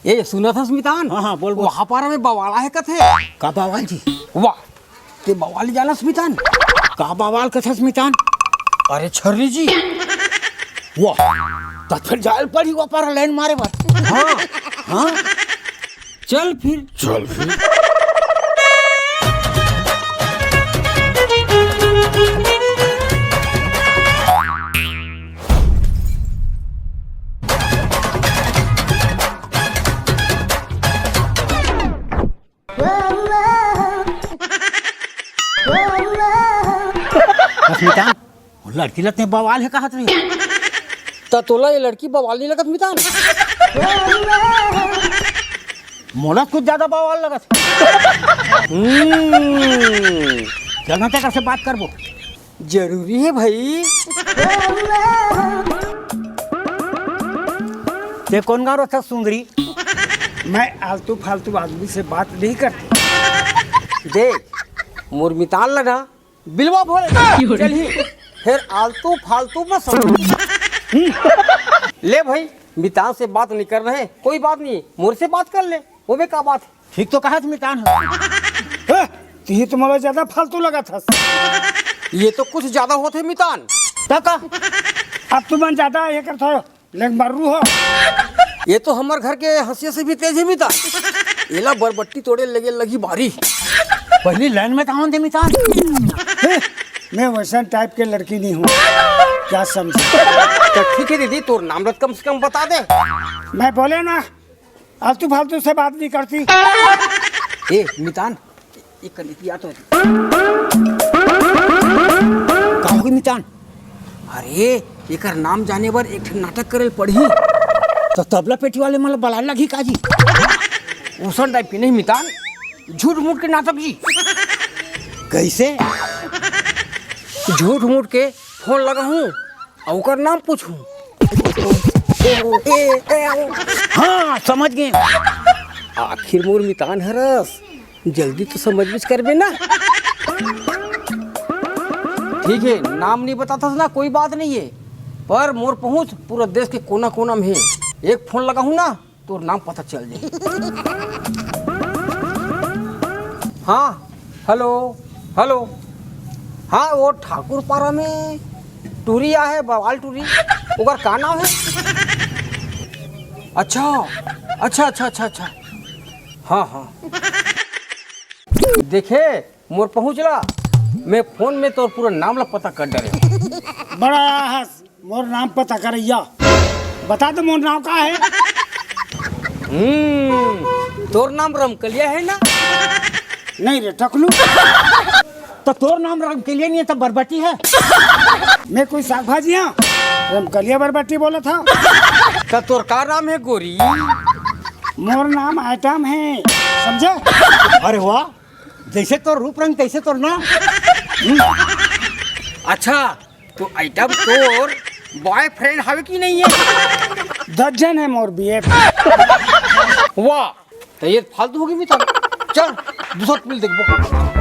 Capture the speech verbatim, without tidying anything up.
ए, सुनत हस मितान? हाँ, हाँ, बोल, बोल। वहाँ पारा में बवाल आहे कथे। का बवाल जी? वाह, ते बवाल जानस मितान? का बवाल कथस मितान? अरे छर्री जी। वाह, त फिर जायल पड़ी वहाँ पारा लाइन मारे बर। हाँ, हाँ। चल फिर। चल फिर। बस मितान, वो लड़की ल ते बवाल हे कहत रहे। त तोला ये लड़की बवाल नहीं लगत मितान? मोला कुछ ज्यादा बवाल लगत। हम्म, चल ना, तेकर से बात करबो। जरूरी है भाई। ते कौन गाँव रहता सुंदरी? मैं आलतू फालतू आदमी से बात नहीं करती। देख, मोर मितान ला ना बिलवा भोरे चलही, फिर आलतू फालतू मत समझ। ले भाई, मितान से बात नहीं कर रहे, कोई बात नहीं, मोर से बात कर ले, वो भी का बात है। ठीक तो कहा मितान ह। हे, तिही तो मोला ज्यादा फालतू लगत हस। ये तो कुछ ज्यादा होत हे मितान। त का? अब तुमन ज्यादा ये करत हो, लेकिन मर्रू हो। ये तो हमर घर के हंसिया से भी तेज हे मितान। एला बरबट्टी तोड़े लगे लगी भारी। पहली लाइन में तो आवन दे मितान। हे, मैं वैसन टाइप के लड़की नहीं हूँ, क्या समझे? तो ठीक है दीदी, तोर नाम रत कम से कम बता दे। मैं बोले ना, आलतू फालतू से बात नहीं करती। ए मितान, एक कने की याद होती। का होगी मितान? अरे, एकर नाम जाने बर एक ठन नाटक करे ल पड़ही। तो तबला पेटी वाले मन ल बलाए लगही का जी? ओसन टाइप के नहीं मितान, झूठ मूठ के नाटक जी। कैसे? झूठ मूठ के फोन लगाहूँ अउ ओकर नाम पूछहूँ। हाँ, समझ गए। आखिर मोर मितान हरस, जल्दी तो समझ बुझ करबे ना। ठीक है, नाम नहीं बताथस ना, कोई बात नहीं है, पर मोर पहुंच पूरा देश के कोना कोना में है। एक फोन लगाहूँ ना, तोर नाम पता चल जाही। हाँ, हेलो, हेलो। हाँ, वो ठाकुर पारा में टूरी आहे, बवाल टूरी। ओकर का नाम है? अच्छा, अच्छा, अच्छा, अच्छा, अच्छा। हाँ, हाँ। देखे, मोर पहुँच ला, मैं फोन में तोर पूरा नाम ला पता कर डरे। बड़ा हंस, मोर नाम पता करैया। बता दे, मोर नाम का है? हम्म, तोर नाम रमकलिया है ना? नहीं रे टकलू। तो तोर नाम रमकलिया नहीं है, तो बरबटी है। मैं कोई साग भाजी हाँ, रमकलिया बरबटी बोला था। तो तोर का नाम है गोरी? मोर नाम आइटम है, समझे? अरे वाह, जैसे तोर रूप रंग तैसे तोर नाम। अच्छा, तो आइटम तोर बॉयफ्रेंड हवे कि नहीं है? दस झन है मोर बीएफ। वाह, तो ये फालतू होगी मितान। चल, दूसरा पिल देखबो।